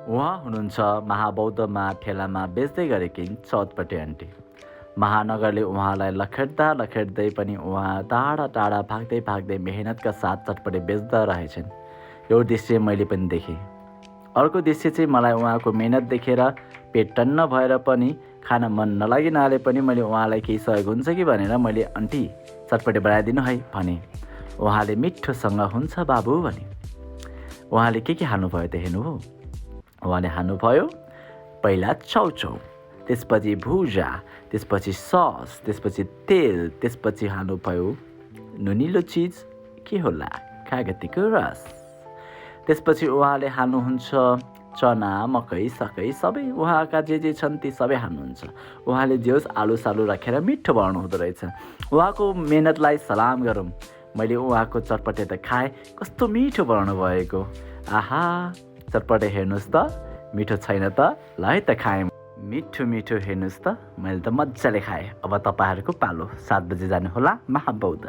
उहाँ हुनुहुन्छ महाबौद्धमा ठेलामा बेच्दै गरेकी चौतपटे आन्टी। महानगरले उहाँलाई लखेट्दै पनि उहाँ टाढा टाढा भाग्दै भाग्दै मेहनतका साथ चटपटे बेच्दा रहेछन्। यो दृश्य मैले पनि देखेँ। अर्को दृश्य चाहिँ मलाई उहाँको मेहनत देखेर पेट टन्न भएर पनि खान मन नलागिनाले पनि मैले उहाँलाई केही सहयोग हुन्छ कि भनेर मैले आन्टी चटपटे बनाइदिनु है भने उहाँले मिठोसँग हुन्छ बाबु भने। उहाँले के हाल्नुभयो त हेर्नुभयो? उहाँले हाल्नुभयो पहिला चाउचाउ, त्यसपछि भुजा, त्यसपछि सस, त्यसपछि तेल, त्यसपछि हाल्नुभयो नुनिलो चिज के होला कागतीको रस। त्यसपछि उहाँले हाल्नुहुन्छ चना मकै सकै सबै उहाँका जे छन् ती सबै हाल्नुहुन्छ। उहाँले जे होस् आलु सालु राखेर मिठो बनाउनु हुँदो रहेछ। उहाँको मेहनतलाई सलाम गरौँ। मैले उहाँको चटपटे त खाएँ, कस्तो मिठो बनाउनु भएको। आहा, चटपटे हेर्नुहोस् त, मिठो छैन त? ल है त खाएँ। मिठो मिठो हेर्नुहोस् त, मैले त मजाले खाएँ। अब तपाईँहरूको पालो 7 बजे जानु होला महाबौद्ध।